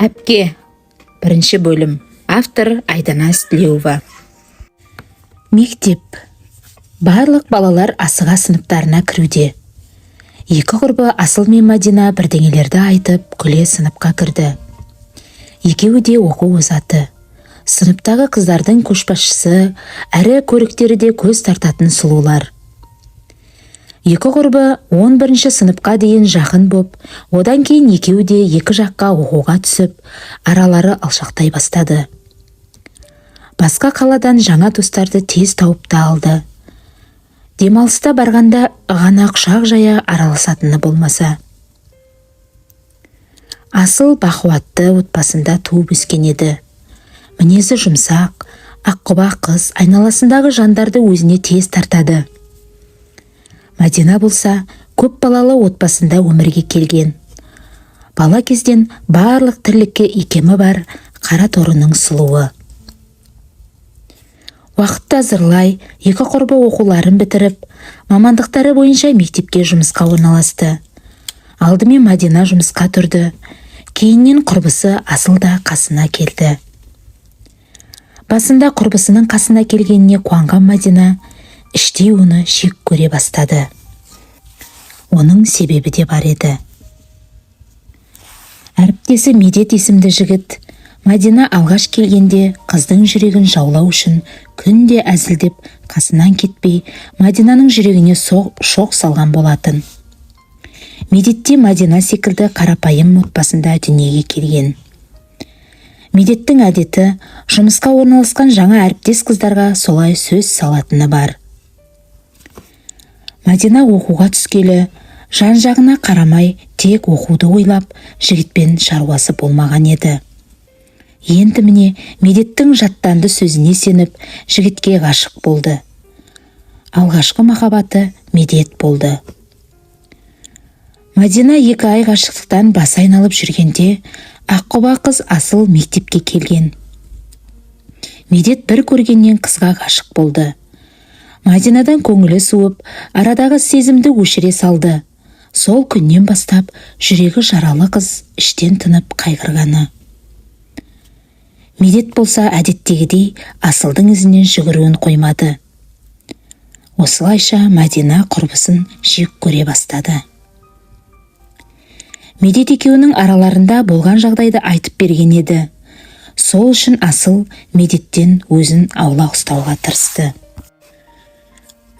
Әпке. Бірінші бөлім. Автор Айдана Тілеуова. Мектеп. Барлық балалар асыға сыныптарына кіруде. Екі құрбы Асыл мен Мадина бірдеңелерді айтып, күле сыныпқа кірді. Екеуі де оқу озаты. Сыныптағы қыздардың көшбасшысы, әрі көріктері де көз тартатын сұлулар. Екі құрбы 11 сыныпқа дейін жақын боп, одан кейін екеуі де екі жаққа оқуға түсіп, аралары алшақтай бастады. Басқа қаладан жаңа достарды тез тауып та алды. Демалыста барғанда ғана құшақ жая араласатыны болмаса. Асыл бақуатты отбасында туып өскен еді. Мінезі жұмсақ, аққұба қыз айналасындағы жандарды өзіне тез тартады. Мадина болса, көп балалы отбасында өмірге келген. Бала кезден барлық тірлікке икемі бар қара торының сұлуы. Уақытта зырлай, екі құрбы оқуларын бітіріп, мамандықтары бойынша мектепке жұмысқа орналасты. Алдымен Мадина жұмысқа тұрды, кейіннен құрбысы Асыл да қасына келді. Басында құрбысының қасына келгеніне қуанған Мадина іштей оны жек көре бастады. Оның себебі де бар еді. Әріптесі Медет есімді жігіт Мадина алғаш келгенде қыздың жүрегін жаулау үшін күнде әзілдеп, қасынан кетпей, Мадинаның жүрегіне шоқ салған болатын. Медет те Мадина секілді қарапайым отбасында дүниеге келген. Медеттің әдеті жұмысқа орналасқан жаңа әріптес қыздарға солай сөз салатыны бар. Мадина оқуға түскелі жан-жағына қарамай, тек оқуды ойлап, жігітпен шаруасы болмаған еді. Енді міне, Медеттің жаттанды сөзіне сеніп, жігітке ғашық болды. Алғашқы махаббаты Медет болды. Мадина 2 ай ғашықтықтан басы айналып жүргенде аққұба қыз Асыл мектепке келген. Медет бір көргеннен қызға ғашық болды. Мадинадан көңілі суып, арадағы сезімді өшіре салды. Сол күннен бастап жүрегі жаралы қыз іштен тынып қайғырғаны. Медет болса, әдеттегідей Асылдың ізінен жүгіруін қоймады. Осылайша Мадина құрбысын жек көре бастады. Медет екеуінің араларында болған жағдайды айтып берген еді. Сол үшін Асыл Медеттен өзін аулақ ұстауға тырысты.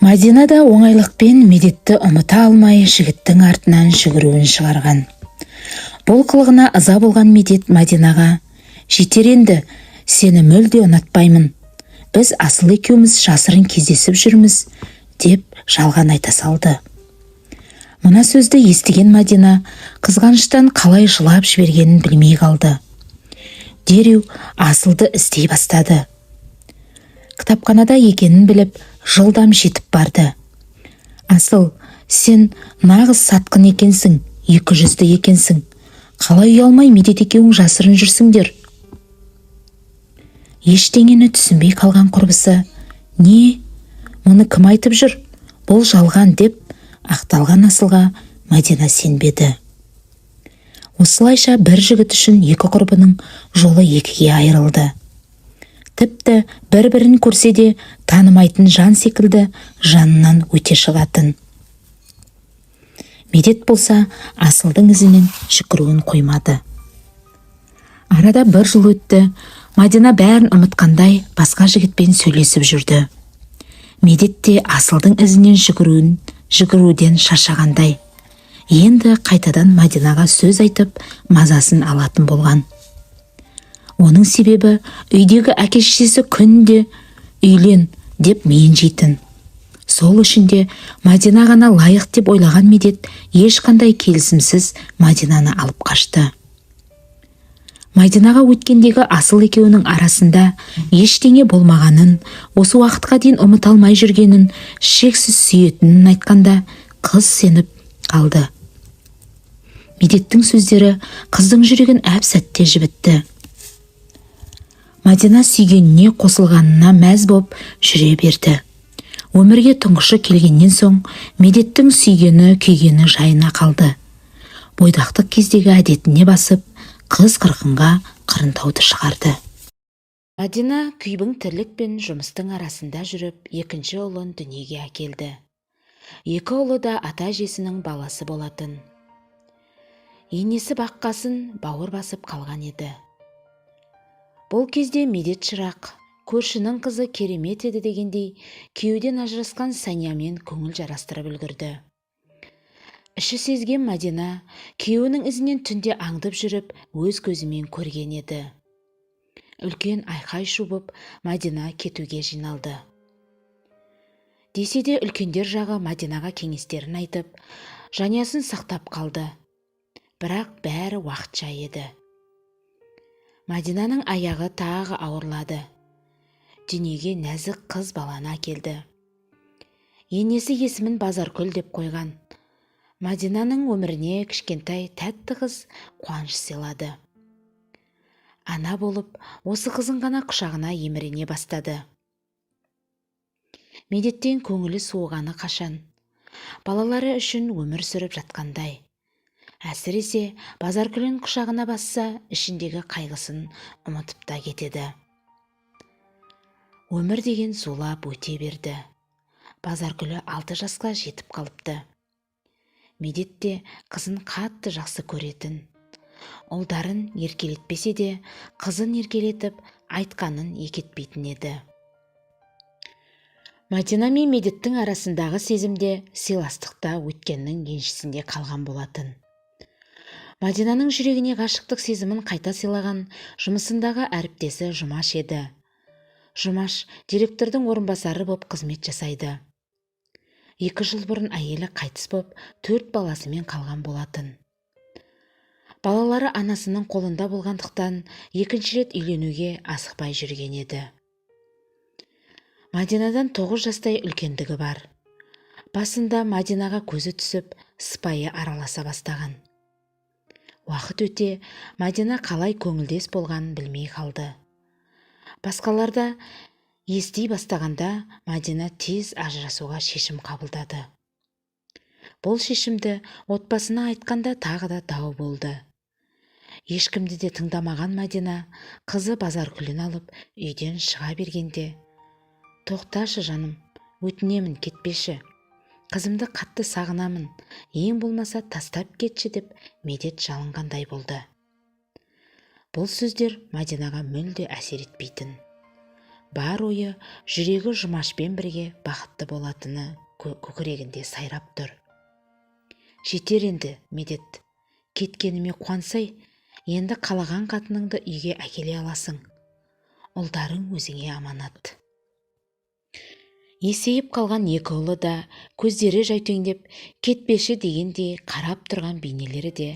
Мадина да оңайлықпен Медетті ұмыта алмай, жігіттің артынан жүгіруін шығарған. Бұл қылығына ыза болған Медет Мадинаға: «Жетер енді, сені мүлде ұнатпаймын. Біз Асыл екеуміз жасырын кездесіп жүрміз», – деп жалған айта салды. Мына сөзді естіген Мадина қызғаныштан қалай жылап жібергенін білмей қалды. Дереу Асылды іздей бастады. Кітапханада екенін біліп, жылдам жетіп барды. «Асыл, сен нағыз сатқын екенсің, екі жүзді екенсің. Қалай ұялмай Медет екеуің жасырын жүрсіңдер?» Ештеңені түсінбей қалған құрбысы: «Не, мұны кім айтып жүр? Бұл жалған», – деп ақталған Асылға Мадина сенбеді. Осылайша бір жігіт үшін екі құрбының жолы екіге айырылды. Тіпті бір-бірін көрсе де, танымайтын жан секілді жанынан өте шығатын. Медет болса, Асылдың ізінен жүгіруін қоймады. Арада бір жыл өтті. Мадина бәрін ұмытқандай басқа жігітпен сөйлесіп жүрді. Медет те Асылдың ізінен жүгіруден шаршағандай, енді қайтадан Мадинаға сөз айтып, мазасын алатын болған. Оның себебі үйдегі әке шешесі күнде «үйлен» деп миын жейтін. Сол үшін де Мадина ғана лайық деп ойлаған Медет ешқандай келісімсіз Мадинаны алып қашты. Мадинаға өткендегі Асыл екеуінің арасында ештеңе болмағанын, осы уақытқа дейін ұмыта алмай жүргенін, шексіз сүйетінін айтқанда, қыз сеніп қалды. Медеттің сөздері қыздың жүрегін әп сәтте жібітті. Мадина сүйгеніне қосылғанына мәз боп жүре берді. Өмірге тұңғышы келгеннен соң Медеттің сүйгені, күйгені жайына қалды. Бойдақтық кездегі әдетіне басып, Қыз-қырқынға қырындауды шығарды. Мадина күйбің тірлік пен жұмыстың арасында жүріп, екінші ұлын дүниеге әкелді. Екі ұлы да ата-әжесінің баласы болатын. Енесі баққасын бауыр басып қалған еді. Бұл кезде Медет шырақ, көршінің қызы керемет еді дегендей, күйеуден ажырасқан Саниямен көңіл жарастырып үлгірді. Іші сезген Мадина күйеуінің ізінен түнде аңдып жүріп, өз көзімен көрген еді. Үлкен айқай-шу боп, Мадина кетуге жиналды. Десе де, үлкендер жағы Мадинаға кеңестерін айтып, жанұясын сақтап қалды. Бірақ бәрі уақытша еді. Мадинаның аяғы тағы ауырлады. Дүниеге нәзік қыз баланы әкелді. Енесі есімін Базаркүл деп қойған. Мадинаның өміріне кішкентай тәтті қыз қуаныш сыйлады. Ана болып, осы қызын ғана құшағына емірене бастады. Медеттен көңілі суығаны қашан? Балалары үшін өмір сүріп жатқандай. Әсіресе Базаркүлін құшағына басса, ішіндегі қайғысын ұмытып та кетеді. Өмір деген зулап өте берді. Базаркүлі 6 жасқа жетіп қалыпты. Медет те қызын қатты жақсы көретін. Ұлдарын еркелетпесе де, қызын еркелетіп, айтқанын екі етпейтін еді. Мадина мен Медеттің арасындағы сезімде сыйластықта өткеннің еншісінде қалған болатын. Мадинаның жүрегіне ғашықтық сезімін қайта сыйлаған жұмысындағы әріптесі Жұмаш еді. Жұмаш директордың орынбасары боп қызмет жасайды. 2 жыл бұрын әйелі қайтыс боп, 4 баласымен қалған болатын. Балалары анасының қолында болғандықтан екінші рет үйленуге асықпай жүрген еді. Мадинадан 9 жастай үлкендігі бар. Басында Мадинаға көзі түсіп, сыпайы араласа бастаған. Уақыт өте Мадина қалай көңілдес болғанын білмей қалды. Басқаларда ести бастағанда Мадина тез ажырасуға шешім қабылдады. Бұл шешімді отбасына айтқанда тағы да дау болды. Ешкімді де тыңдамаған Мадина қызы Базаркүлін алып үйден шыға бергенде, «Тоқташы, жаным, өтінемін, кетпеші. Қызымды қатты сағынамын, ең болмаса тастап кетші» деп Медет жалынғандай болды. Бұл сөздер Мадинаға мүлде әсер етпейтін. Бар ойы жүрегі Жұмашпен бірге бақытты болатыны көкірегінде сайрап тұр. Жетер енді, Медет, кеткеніме қуансай, енді қалаған қатыныңды үйге әкеле аласың. Ұлдарың өзіңе аманат. Есейіп қалған екі ұлы да көздері жәутеңдеп, кетпеші дегендей қарап тұрған бейнелері де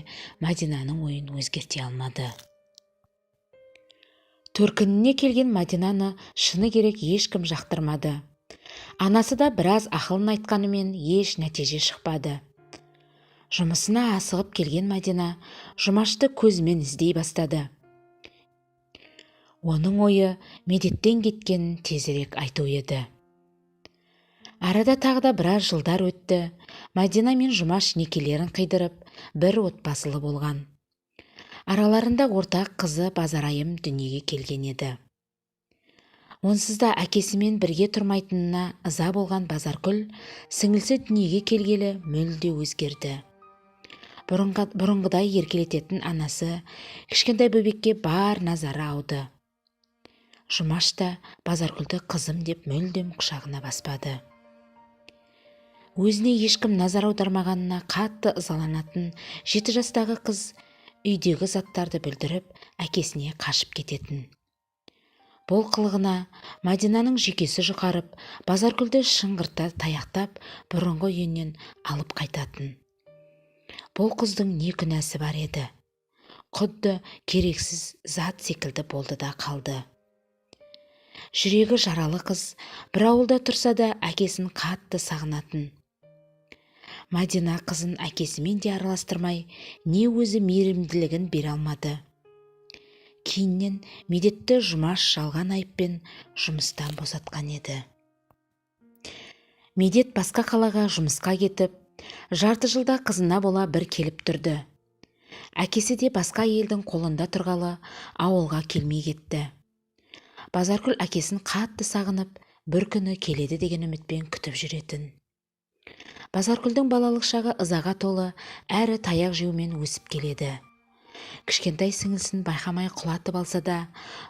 Мадинаның ойын өзгерте алмады. Төркініне келген Мадинаны шыны керек ешкім жақтырмады. Анасы да біраз ақылын айтқанымен еш нәтиже шықпады. Жұмысына асығып келген Мадина Жұмашты көзімен іздей бастады. Оның ойы Медеттен кеткенін тезірек айту еді. Арада тағы да біраз жылдар өтті. Мадина мен Жұмаш некелерін қидырып, бір отбасылы болған. Араларында ортақ қызы Базарайым дүниеге келген еді. Онсыз да әкесімен бірге тұрмайтынына ыза болған Базаркүл сіңілісі дүниеге келгелі мүлде өзгерді. Бұрынғыдай еркелететін анасы кішкентай бөбекке бар назары ауды. Жұмаш та Базаркүлді қызым деп мүлдем құшағына баспады. Өзіне ешкім назар аудармағанына қатты ызаланатын 7 жастағы қыз үйдегі заттарды бүлдіріп, әкесіне қашып кететін. Бұл қылығына Мадинаның жүйкесі жұқарып, Базаркүлді шыңғырта таяқтап, бұрынғы үйінен алып қайтатын. Бұл қыздың не күнәсі бар еді? Құдды керексіз зат секілді болды да қалды. Жүрегі жаралы қыз бір ауылда тұрса да әкесін қатты сағынатын. Мадина қызын әкесімен де араластырмай, не өзі мейірімділігін бере алмады. Кейіннен Медетті Жұмаш жалған айыппен жұмыстан босатқан еді. Медет басқа қалаға жұмысқа кетіп, жарты жылда қызына бола бір келіп тұрды. Әкесі де басқа әйелдің қолында тұрғалы ауылға келмей кетті. Базаркүл әкесін қатты сағынып, бір күні келеді деген үмітпен күтіп жүретін. Базаркүлдің балалық шағы ызаға толы, әрі таяқ жеумен өсіп келеді. Кішкентай сіңілісін байқамай құлатып алса да,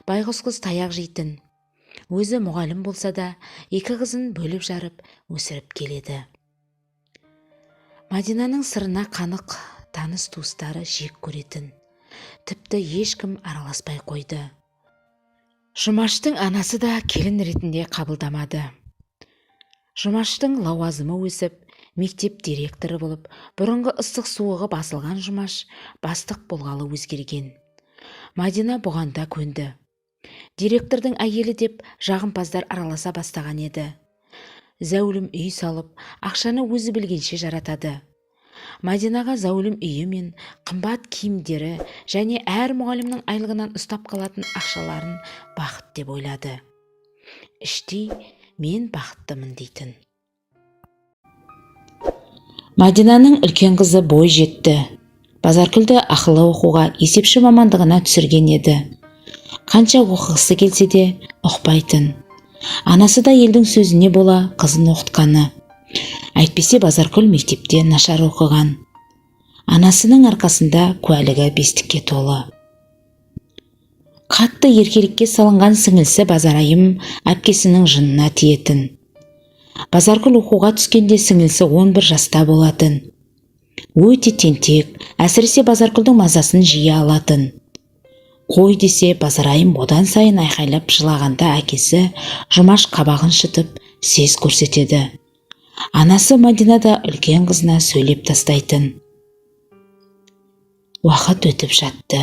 байғұс қыз таяқ жейтін. Өзі мұғалім болса да, екі қызын бөліп жарып өсіріп келеді. Мадинаның сырына қанық таныс туыстары жек көретін. Тіпті ешкім араласпай қойды. Жұмаштың анасы да келін ретінде қабылдамады. Жұмаштың лауазымы өсіп, мектеп директоры болып, бұрынғы ыстық суығы басылған Жұмаш бастық болғалы өзгерген. Мадина бұған да көнді. Директордың әйелі деп жағымпаздар араласа бастаған еді. Зәулім үй салып, ақшаны өзі білгенше жаратады. Мадинаға зәулім үйі мен қымбат киімдері және әр мұғалімнің айлығынан ұстап қалатын ақшаларын бақыт деп ойлады. Іштей мен бақыттымын дейтін. Мадинаның үлкен қызы бой жетті. Базаркүлді ақылы оқуға есепші мамандығына түсірген еді. Қанша оқығысы келсе де ұқпайтын. Анасы да елдің сөзіне бола қызын оқытқаны. Әйтпесе Базаркүл мектепте нашар оқыған. Анасының арқасында куәлігі бестікке толы. Қатты еркелікке салынған сіңілісі Базарайым әпкесінің жынына тиетін. Базаркүл оқуға түскенде сіңілісі 11 жаста болатын. Өте тентек, әсіресе Базаркүлдің мазасын жиі алатын. Қой десе Базарайым одан сайын айқайлап жылағанда әкесі Жұмаш қабағын шытып сес көрсетеді. Анасы Мадина да үлкен қызына сөйлеп тастайтын. Уақыт өтіп жатты.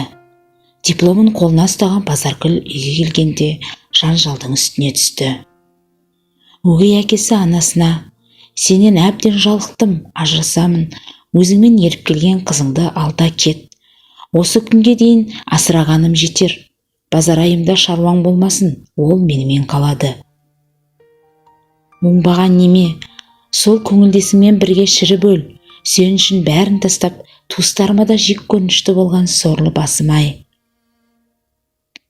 Дипломын қолына ұстаған Базаркүл үйге келгенде жанжалдың үстіне түсті. Өгей әкесі анасына: «Сенен әбден жалықтым, ажырасамын, өзіңмен еріп келген қызыңды алда кет. Осы күнге дейін асырағаным жетер. Базарайымда шаруаң болмасын, ол менімен қалады». Оңбаған неме, сол көңілдесіңмен бірге шіріп өл, сен үшін бәрін тастап, туыстарыма да жек көрінішті болған сорлы басым-ай.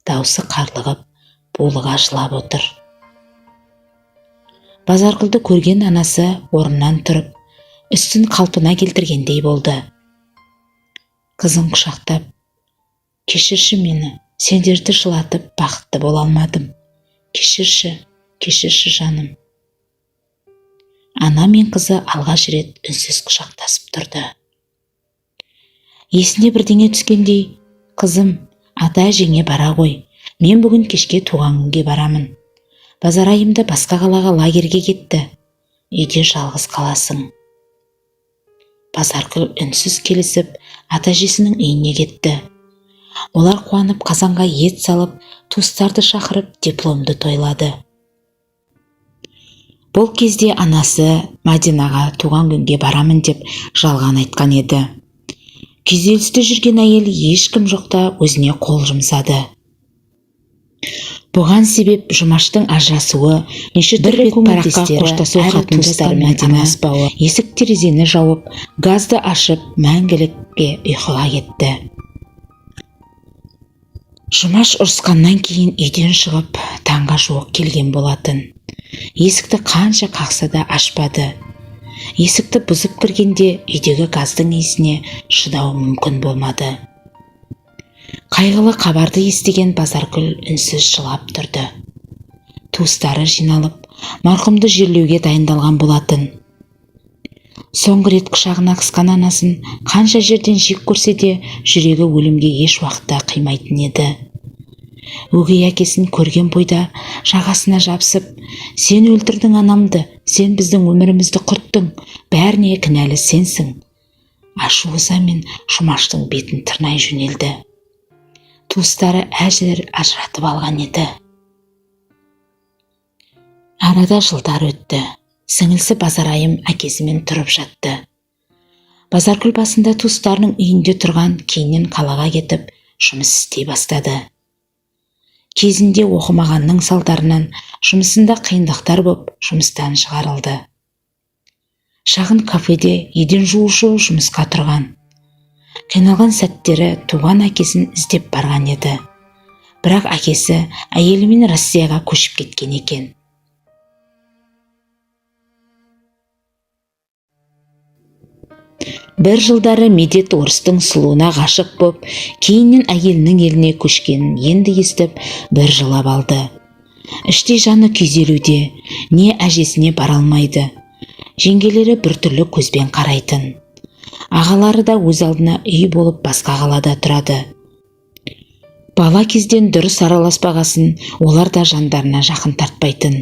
Даусы қарлығып, булыға жылап отыр. Базаркүлді көрген анасы орнынан тұрып, үстін қалпына келтіргендей болды. Қызын құшақтап, «Кешірші мені, сендерді жылатып бақытты бола алмадым. Кешірші, кешірші жаным». Ана мен қызы алғаш рет үнсіз құшақтасып тұрды. Есіне бірдеңе түскендей, «Қызым, ата әжеңе бара ғой, мен бүгін кешке туған күнге барамын. Базарайым да басқа қалаға лагерьге кетті. Үйде жалғыз қаласың». Базаркүл үнсіз келісіп, ата әжесінің үйіне кетті. Олар қуанып қазанға ет салып, туыстарды шақырып дипломды тойлады. Бұл кезде анасы Мадинаға туған күнге барамын деп жалған айтқан еді. Күйзелісте жүрген әйел ешкім жоқта өзіне қол жұмсады. Бұған себеп Жұмаштың ажырасуы, неше түрлі параққа қоштасу хатын жазған Мадина есік терезені жауып, газды ашып, мәңгілікке ұйқыға кетті. Жұмаш ұрысқаннан кейін үйден шығып, таңға жуық келген болатын. Есікті қанша қақса да ашпады. Есікті бұзып кіргенде үйдегі газдың иісіне шыдау мүмкін болмады. Қайғылы хабарды естіген Базаркүл үнсіз жылап тұрды. Туыстары жиналып, марқұмды жерлеуге дайындалған болатын. Соңғы рет құшағына қысқан анасын қанша жерден жек көрсе де, жүрегі өлімге еш уақытта қимайтын еді. Өгей әкесін көрген бойда жағасына жабысып, «Сен өлтірдің анамды, сен біздің өмірімізді құрттың, бәріне кінәлі сенсің». Ашу ызамен Жұмаштың бетін тырнай жөнелді. Туыстары әжір ажыратып алған еді. Арада жылдар өтті. Сіңілісі Базарайым әкесімен тұрып жатты. Базаркүл басында туыстарының үйінде тұрған, кейіннен қалаға кетіп жұмыс істей бастады. Кезінде оқымағанның салдарынан жұмысында қиындықтар боп, жұмыстан шығарылды. Шағын кафеде еден жуушы жұмысқа тұрған. Қиналған сәттері туған әкесін іздеп барған еді. Бірақ әкесі әйелімен Россияға көшіп кеткен екен. Бір жылдары Медет орыстың сұлуына ғашық боп, кейіннен әйелінің еліне көшкенін енді естіп, бір жылап алды. Іштей жаны күйзелуде, не әжесіне бара алмайды. Жеңгелері біртүрлі көзбен қарайтын. Ағалары да өз алдына үй болып басқа қалада тұрады. Бала кезден дұрыс араласпағасын, олар да жандарына жақын тартпайтын.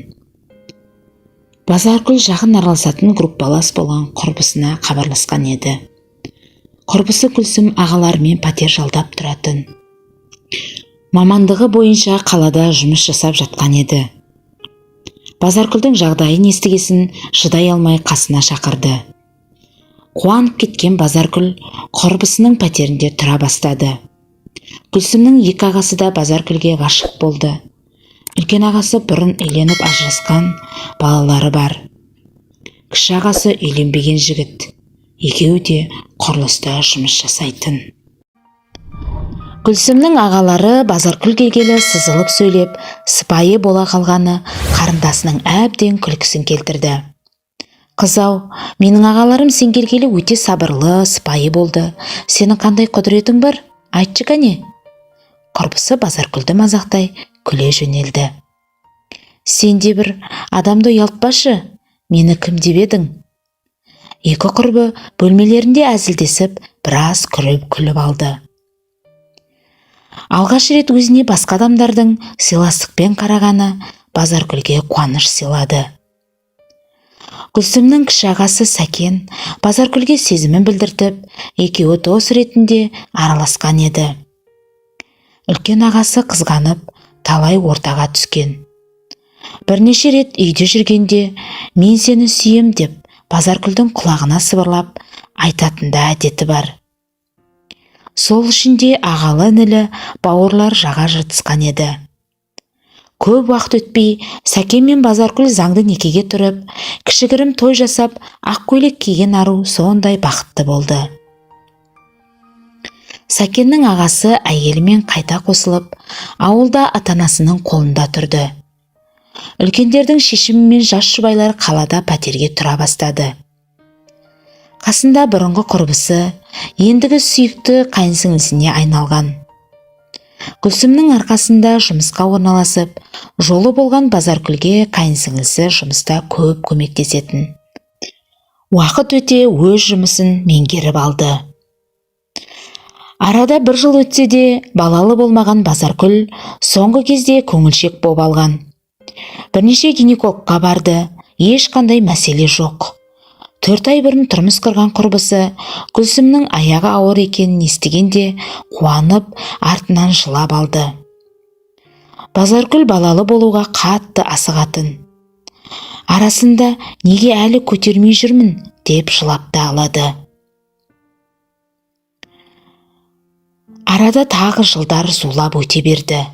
Базаргүл жақын араласатын группалас болған құрбысына хабарласқан еді. Құрбысы Күлсім ағаларымен пәтер жалдап тұратын. Мамандығы бойынша қалада жұмыс жасап жатқан еді. Базаргүлдің жағдайын естігесін шыдай алмай қасына шақырды. Қуанып кеткен Базаргүл құрбысының пәтерінде тұра бастады. Күлсімнің екі ағасы да Базаргүлге ғашық болды. Үлкен ағасы бұрын үйленіп ажырасқан, балалары бар. Кіші ағасы үйленбеген жігіт. Екеуі де құрылыста жұмыс жасайтын. Күлсімнің ағалары Базаргүл келгелі сызылып сөйлеп, сыпайы бола қалғаны қарындасының әбден күлкісін келтірді. Қыз-ау, менің ағаларым сен келгелі өте сабырлы, сыпайы болды. Сенің қандай құдіретің бар? Айтшы кәне. Құрбысы Базаргүлді мазақтай күле жөнелді. Сен де бір адамды ұялтпашы, мені кім деп едің? Екі құрбы бөлмелерінде әзілдесіп, біраз күліп алды. Алғаш рет өзіне басқа адамдардың сыйластықпен қарағаны Базаргүлге қуаныш сыйлады. Күлсімнің кіші ағасы Сәкен Базаргүлге сезімін білдіртіп, екеуі дос ретінде араласқан еді. Үлкен ағасы қызғанып, талай ортаға түскен. Бірнеше рет үйде жүргенде мен сені сүйем деп Базаргүлдің құлағына сыбырлап айтатында әдеті бар. Сол үшін де ағалы-інілі бауырлар жаға жыртысқан еді. Көп уақыт өтпей Сәкен мен Базаргүл заңды некеге тұрып, кішігірім той жасап, ақ көйлек киген ару сондай бақытты болды. Сәкеннің ағасы әйелімен қайта қосылып, ауылда ата-анасының қолында тұрды. Үлкендердің шешімімен жас жұбайлар қалада пәтерге тұра бастады. Қасында бұрынғы құрбысы, ендігі сүйікті қайынсіңлісіне айналған. Күлсімнің арқасында жұмысқа орналасып, жолы болған Базаргүлге қайынсіңлісі жұмыста көп көмектесетін. Уақыт өте өз жұмысын меңгеріп алды. Арада бір жыл өтсе де балалы болмаған Базаргүл соңғы кезде көңілшек боп алған. Бірнеше гинекологқа барды, ешқандай мәселе жоқ. 4 ай бұрын тұрмыс құрған құрбысы Күлсімнің аяғы ауыр екенін естігенде қуанып, артынан жылап алды. Базаргүл балалы болуға қатты асығатын. Арасында неге әлі көтермей жүрмін деп жылап та алады. Арада тағы жылдар зулап өте берді.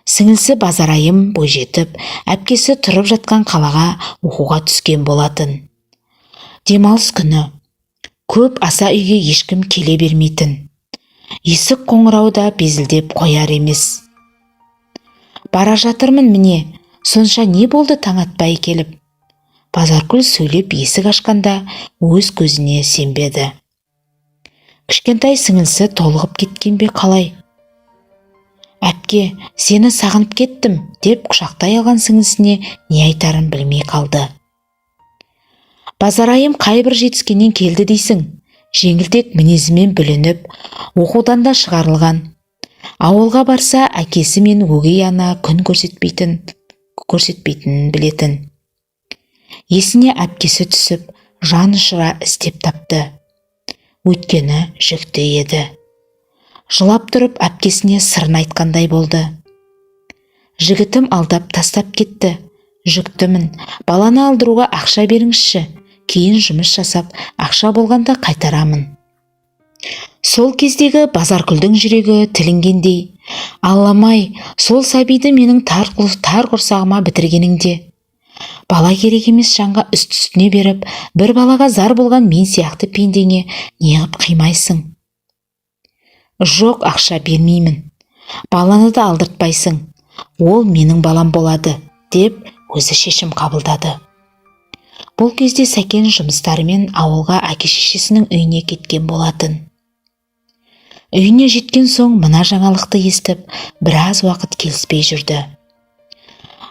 Сіңілісі Базарайым бойжетіп, әпкесі тұрып жатқан қалаға оқуға түскен болатын. Демалыс күні. Көп аса үйге ешкім келе бермейтін. Есік қоңырауы да безілдеп қояр емес. Бара жатырмын міне, сонша не болды таң атпай келіп? Базаргүл сөйлеп есік ашқанда өз көзіне сенбеді. Кішкентай сіңілісі толығып кеткен бе қалай? Әпке, сені сағынып кеттім, деп құшақтай алған сіңілісіне не айтарын білмей қалды. Базарайым қайбір жетіскеннен келді дейсің, жеңілтек мінезімен бүлініп, оқудан да шығарылған. Ауылға барса, әкесі мен өгей ана күн көрсетпейтінін білетін. Есіне әпкесі түсіп, жан ұшыра іздеп тапты. Өйткені жүкті еді. Жылап тұрып әпкесіне сырын айтқандай болды. Жігітім алдап тастап кетті. Жүктімін, баланы алдыруға ақша беріңізші. Кейін жұмыс жасап, ақша болғанда қайтарамын. Сол кездегі Базаргүлдің жүрегі тілінгендей, Алламай, сол сәбиді менің тар құрсағыма бітіргеніңде. Бала керек емес жанға үсті-үстіне беріп, бір балаға зар болған мен сияқты пендеңе неғып қимайсың? Жоқ, ақша бермеймін. Баланы да алдыртпайсың. Ол менің балам болады, деп өзі шешім қабылдады. Бұл кезде Сәкен жұмыстарымен ауылға әке-шешесінің үйіне кеткен болатын. Үйіне жеткен соң мына жаңалықты естіп, біраз уақыт келіспей жүрді.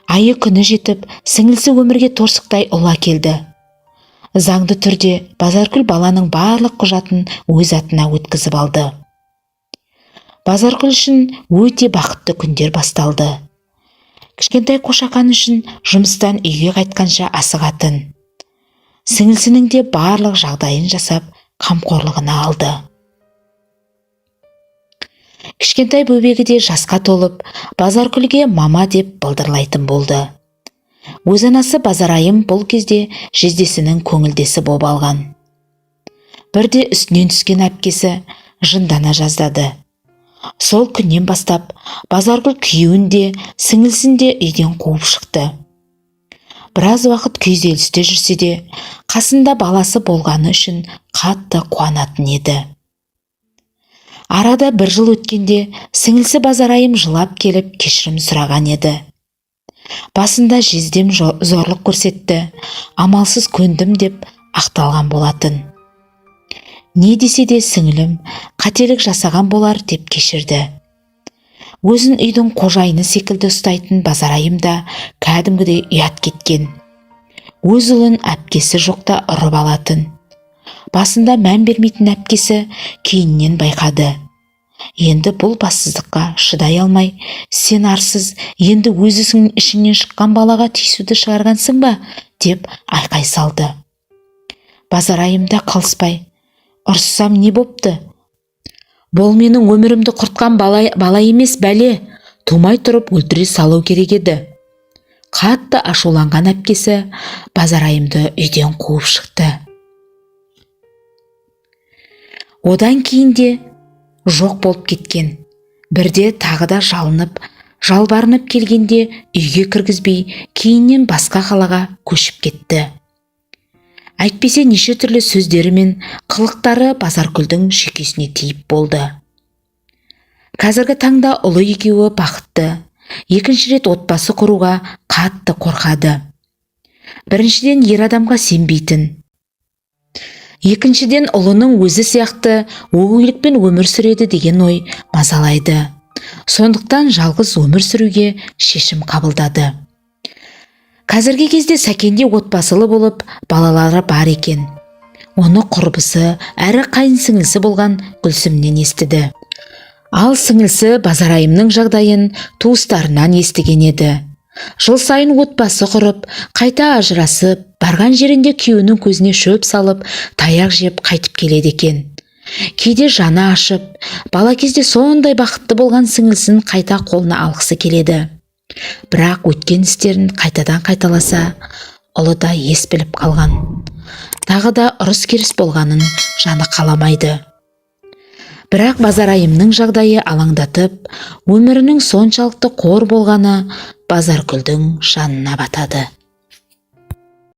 Айы күні жетіп, сіңілісі өмірге торсықтай ұл әкелді. Заңды түрде Базаркүл баланың барлық құжатын өз атына өткізіп алды. Базаркүл үшін өте бақытты күндер басталды. Кішкентай Қошақан үшін жұмыстан үйге қайтқанша асығатын. Сіңілісінің де барлық жағдайын жасап, қамқорлығына алды. Кішкентай бөбегі де жасқа толып, Базаркүлге мама деп былдырлайтын болды. Өз анасы Базарайым бұл кезде жездесінің көңілдесі боп алған. Бірде үстінен түскен әпкесі жындана жаздады. Сол күннен бастап Базаргүл күйеуін де, сіңілісін де үйден қуып шықты. Біраз уақыт күйзелісте жүрсе де, қасында баласы болғаны үшін қатты қуанатын еді. Арада бір жыл өткенде сіңілісі Базарайым жылап келіп кешірім сұраған еді. Басында жездем зорлық көрсетті, амалсыз көндім деп ақталған болатын. Не десе де сіңілім қателік жасаған болар деп кешірді. Өзін үйдің қожайыны секілді ұстайтын Базарайым да кәдімгідей ұят кеткен. Өз ұлын әпкесі жоқта ұрып алатын. Басында мән бермейтін әпкесі кейіннен байқады. Енді бұл бассыздыққа шыдай алмай, сен арсыз, енді өзісінің ішінен шыққан балаға тиісуді шығарғансың ба, деп айқай салды. Базарайым да қалыспай, ұрыссам не бопты? Бұл менің өмірімді құртқан бала, бала емес бәле, тумай тұрып өлтіре салу керек еді. Қатты ашуланған әпкесі Базарайымды үйден қуып шықты. Одан кейін де жоқ болып кеткен. Бірде тағы да жалынып, жалбарынып келгенде үйге кіргізбей, кейіннен басқа қалаға көшіп кетті. Әйтпесе неше түрлі сөздері мен қылықтары Базаркүлдің шүйкесіне тиіп болды. Қазіргі таңда ұлы екеуі бақытты. Екінші рет отбасы құруға қатты қорқады. Біріншіден, ер адамға сенбейтін. Екіншіден, ұлының өзі сияқты өгейлікпен өмір сүреді деген ой мазалайды. Сондықтан жалғыз өмір сүруге шешім қабылдады. Қазіргі кезде Сәкенде отбасылы болып, балалары бар екен. Оны құрбысы әрі қайын сіңілісі болған Гүлсімнен естіді. Ал сіңілісі Базарайымның жағдайын туыстарынан естіген еді. Жыл сайын отбасы құрып, қайта ажырасып, барған жерінде күйеуінің көзіне шөп салып, таяқ жеп қайтып келеді екен. Кейде жаны ашып, бала кезде сондай бақытты болған сіңілісін қайта қолына алғысы келеді. Бірақ өткен істерін қайтадан қайталаса, ұлы да ес біліп қалған. Тағы да ұрыс-керіс болғанын жаны қаламайды. Бірақ Базарайымның жағдайы алаңдатып, өмірінің соншалықты қор болғаны Базаркүлдің жанына батады.